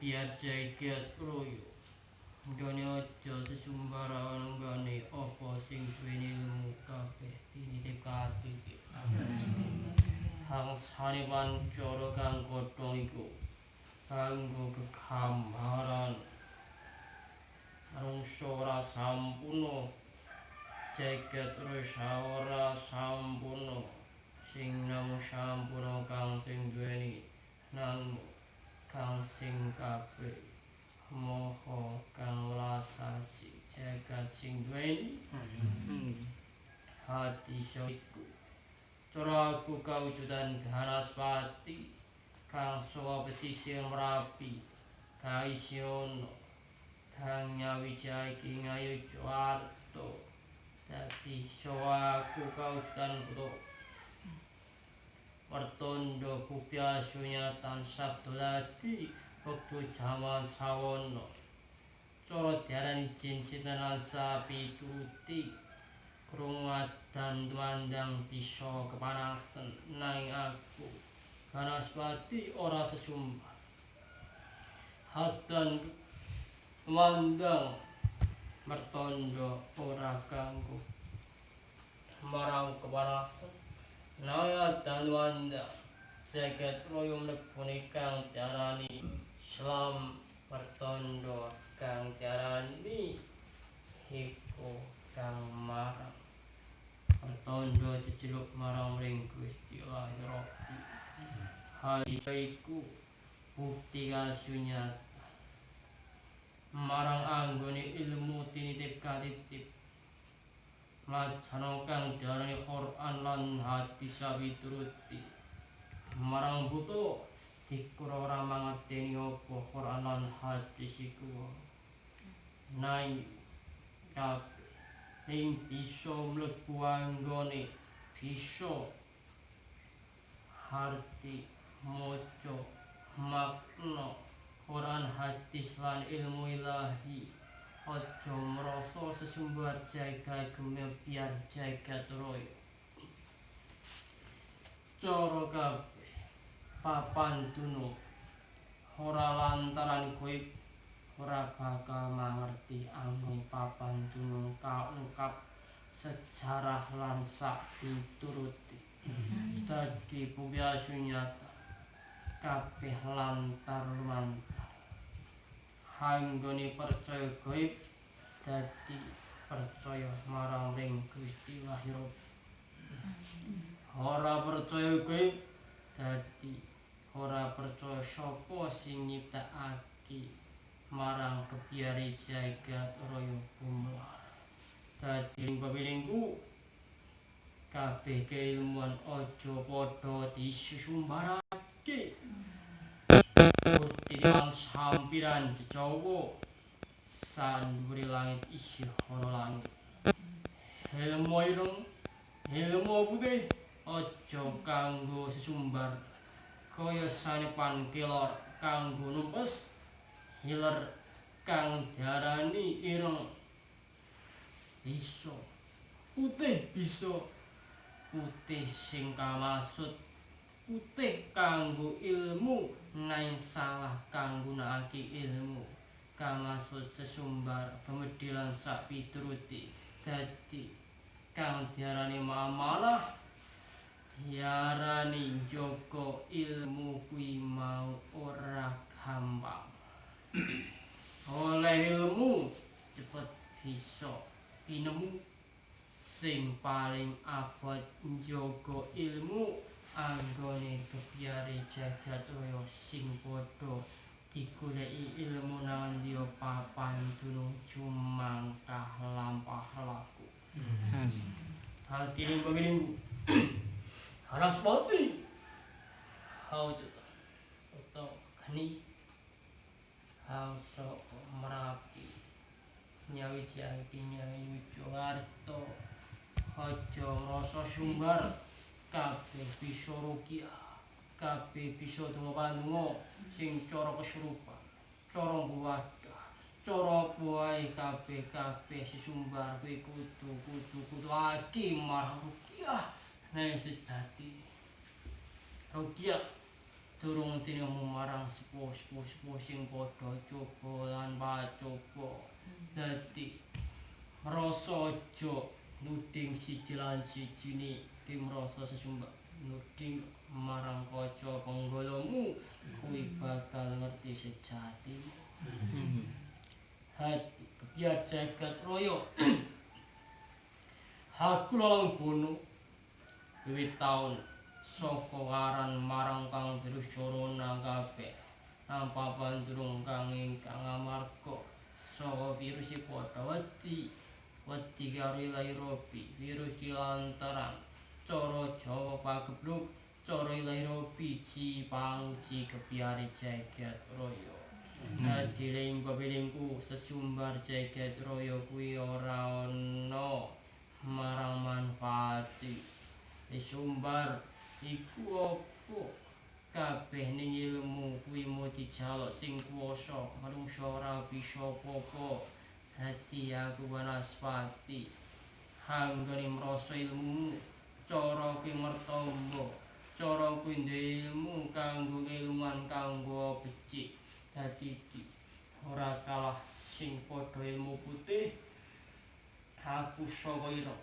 Gebyar jagat raya nggone aja sesumbaran nggone apa sing duweni ilmu kabeh tinitip katitip. Hangsane pancara kang kodhong iku kanggo gegambaran manungsa ora sampurna, jagat raya ora sampurna, sing namung sampurna kang sing duweni nanging kang sing kabeh maha kang welas asih jagat sing duweni hati iku. Cara aku kawujudan Ganaspati kang saka pesisir Merapi kaisyono kang nyawijake Ngayogyakarta dadi aku kawujudan buta pertanda bukti asunyatan sabda dadi wektu jaman sawana. Cara diarani jin setan lan sapituruti krungu adan tumandang bisa kepanasen, nanging aku Ganaspati ora sesumbar. Hadan tumandang mertanda ora kanggo marang kepanasen, nanging adan tumandang jagat raya mlebune kang diarani Islam pertanda kang diarani iku kang marang pertanda jejeluk marang mring Gusti Allah Rabbi. Hal iku bukti kasunyatan marang anggone ilmu tinitip katitip lajana kang diarani Quran lan hadis sawituruti marang buta dikira ora mangerteni apa Quran lan hadis iku nanging kabeh ing bisa mlebu anggone bisa harti maca makna Quran hadis lan ilmu ilahi. Aja merasa sesumbar jagat gumebyar jagat raya. Cara kabeh papan dunung ora lantaran gaib ora bakal mangerti anggon papan dunung kaungkap sejarah lan sak pituruti. Dadi bukti asunyata kabeh lantar lumantar anggone percaya gaib dadi percaya marang ring Gusti Lahir. Ora percaya gaib dadi ora percaya sapa sing nyiptakake marang kebiare jagat raya gumelar. Dadi ing pepilingku kabeh keilmuan aja padha disumbarake. Titipan sampiran jejawa sandhuwure langit isih ana langit. Ilmu ireng, ilmu putih aja kanggo sesumbar kaya sanepan kelor kanggo numpes hiler kang diarani ireng bisa putih, bisa putih sing kamaksud putih kanggo ilmu nanging salah kanggunakake ilmu kamaksud sesumbar kemedilan sak pituruti. Dadi kang diarani muamalah diarani njaga ilmu kuwi mau ora gampang. Oleh ilmu cepet bisa tinemu, sing paling abot njaga ilmu anggone kebiare jagat raya sing padha digoleki ilmu nang endi papan dunung jumangkah lampah laku. Hati ning pemilingku Haraspati haujud utawa geni hangsa Merapi nyawijake Ngayogyakarta aja ngrasa sumbar kabeh bisa rukiah kabeh bisa donga pandonga sing cara kesurupan cara wadah cara apa wae kabeh-kabeh sesumbar kuwi kudu kudu kudu lagi marang rukiah nek sejati rukiah Durung tinemu marang sepuh-sepuh sing padha coba lan pacoba. Dadi rasa aja nuding siji lan sijine ki mrasa sesumbar nuding marang kaca penggolomu kuwi bakal ngerti sejatimu. Hati kebiar jagat raya. Aku lalang bono wiwit taun saka aran marang kang virus corona kabeh nang papan durung kang ingkang amarga saka virus padha wedi wedi karo Nairobi virus lantaran cara Jawa pagebluk cara Nairobi ji panguji kebiare jagat raya. Dadi ling pepilingku sesumbar jagat raya kuwi ora ana marang manfaati. Sesumbar iku apa kabeh ning ilmu kuwi mau dijaluk sing kuwasa manungsa ora bisa apa-apa. Dadi aku Wanaspati anggone mrasa ilmu cara kuwi mertamba cara kuwi duwe ilmu kanggo ilmuwan kanggo becik. Dadi iki ora kalah sing padha ilmu putih. Aku saka ira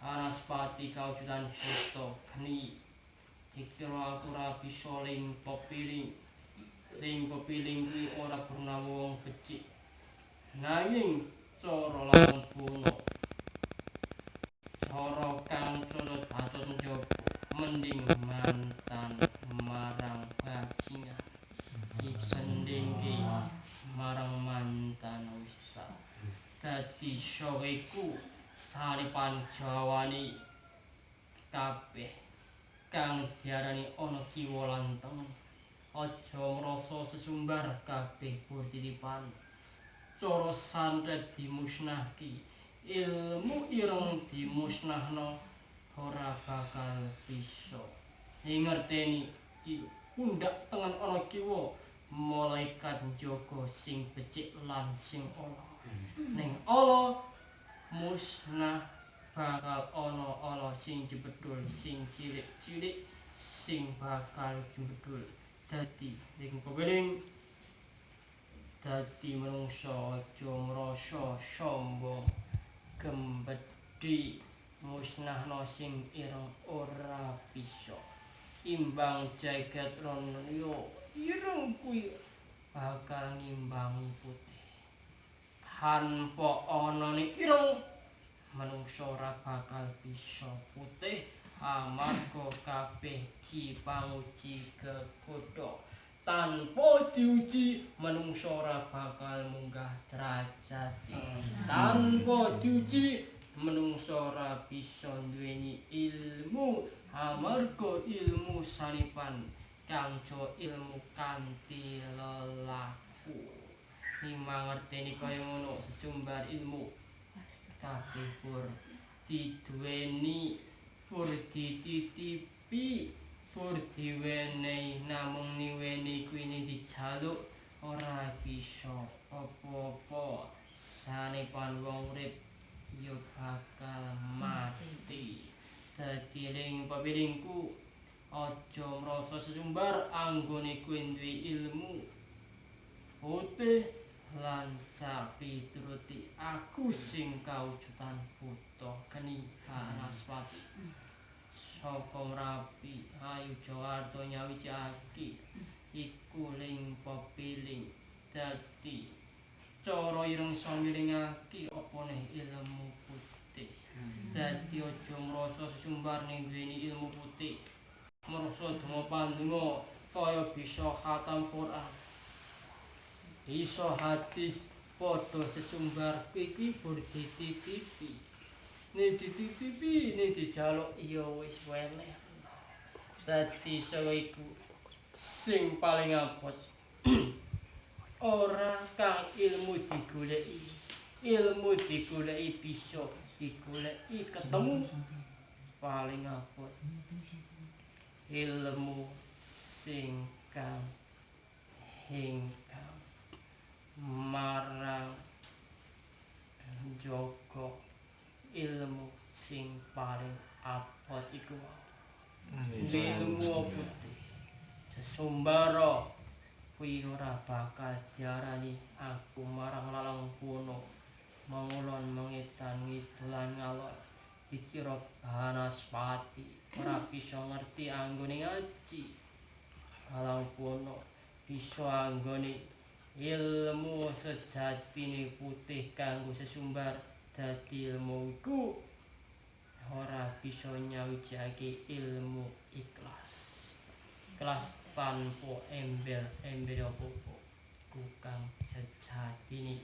Wanaspati kawujudan buta geni dikira aku ora bisa ling pepiling. Ling pepiling kuwi ora pernah wong becik. Nanging cara lawan bono cara kang cocot bacot njaba mending mantan marang bajingan dibandingke marang mantan wis ta. Dadi saka iku saripan jawane kabeh kang diarani ana kiwa lan tengen. Aja ngrasa sesumbar kabeh pur titipan. Cara santet dimusnahke, ilmu ireng dimusnahno ora bakal bisa. Ngerteni iki pundak tengen ana kiwa malaikat njaga sing becik lan sing ala. Ning ala musnah bakal ana ala sing jebedul, sing cilik-cilik sing bakal jebedul. Dadi ing peweling dadi manungsa aja mrasa sombong gembedhi musnahno sing ireng ora bisa. Imbang jagat raya ireng kuwi bakal ngimbangi putih. Tanpa anane ireng manungsa ora bakal bisa putih amarga kabeh dipanguji kegodha. Tanpa diuji manungsa ora bakal munggah derajate. Tanpa diuji manungsa ora bisa duweni ilmu amarga ilmu sanipan kang ilmu kanthi lelaku. Mangerteni kaya ngono sesumbar ilmu kabeh pur diduweni, pur dititipi, pur diwenehi, namung niweni kuwi dijaluk ora bisa apa-apa. Sanepan wong urip ya bakal mati. Dadi ling pepilingku aja mrasa sesumbar anggone kuwi duwe ilmu putih lan sapituruti aku sing kawujudan buta geni Banaspati. Saka Merapi ayu Jawarta nyawijake iku ling pepiling. Dadi cara ireng samilingake apa neh ilmu putih. Dadi aja mrasa sesumbar ning duweni ilmu putih, mrasa donga pandonga kaya bisa khatam Quran, bisa hadis, padha sesumbar kuwi pur dititipi. Nek dititipi, nek dijaluk ya wis weleh. Dadi saka iku sing paling abot ora kang ilmu digoleki. Ilmu digoleki bisa digoleki ketemu, paling abot ilmu sing kang ingkang marang njaga ilmu sing paling abot iku ilmu putih. Sesumbara kuwi ora bakal diarani aku marang lalang buana mangulon mangetan ngidul lan ngalor dikira banaspati ora bisa ngerti anggone ngaji. Lalang buana bisa anggone ilmu sejatine putih kanggo sesumbar dadi ilmu iku ora bisa nyawijake ilmu ikhlas. Ikhlas tanpa embel-embel apa-apa ku kang sejatine.